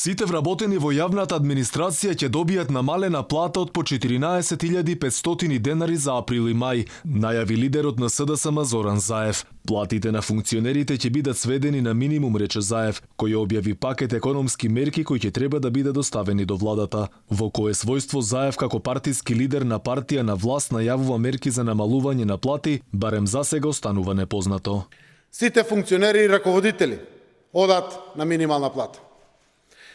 Сите вработени во јавната администрација ќе добијат намалена плата од по 14.500 денари за април и мај, најави лидерот на СДСМ Зоран Заев. Платите на функционерите ќе бидат сведени на минимум, рече Заев, кој објави пакет економски мерки кои ќе треба да бидат доставени до владата. Во кое својство Заев како партиски лидер на партија на власт најавува мерки за намалување на плати, барем засега останува непознато. Сите функционери и раководители одат на минимална плата.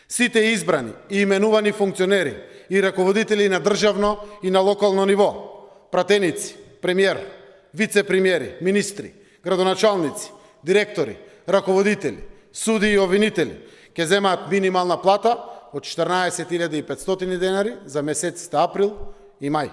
Сите избрани и именувани функционери и раководители на државно и на локално ниво, пратеници, премиер, вице-премиери, министри, градоначалници, директори, раководители, суди и обвинители ќе земаат минимална плата од 14.500 денари за месеците април и мај.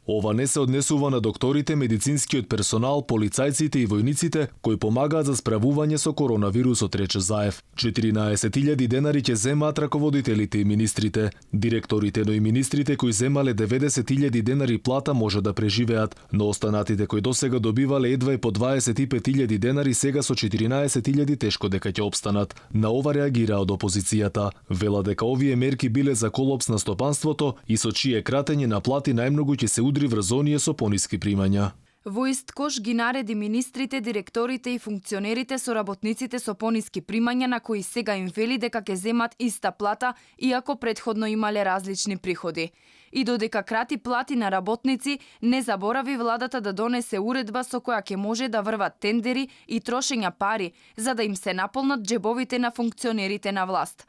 Ова не се однесува на докторите, медицинскиот персонал, полицајците и војниците кои помагаат за справување со коронавирусот, рече Заев. 14.000 денари ќе земаат раководителите и министрите. Директорите, но и министрите кои земале 90.000 денари плата може да преживеат, но останатите кои досега добивале едва и по 25.000 денари сега со 14.000 тешко дека ќе опстанат. На ова реагира од опозицијата. Вела дека овие мерки биле за колапс на стопанството и со чие кратење на плати најмногу ќе се удри врз оние со пониски примања. Во ист кош ги нареди министрите, директорите и функционерите со работниците со пониски примања на кои сега им вели дека ќе земат иста плата, иако претходно имале различни приходи. И додека крати плати на работници, не заборави владата да донесе уредба со која ќе може да врват тендери и трошења пари, за да им се наполнат џебовите на функционерите на власт.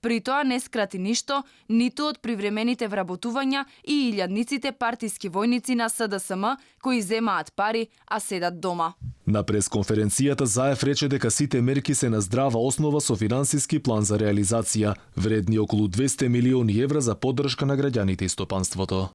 При тоа не скрати ништо, ниту од привремените вработувања и илјадниците партиски војници на СДСМ кои земаат пари, а седат дома. На пресконференцијата Заев рече дека сите мерки се на здрава основа со финансиски план за реализација, вредни околу 200 милиони евра за поддршка на граѓаните и стопанството.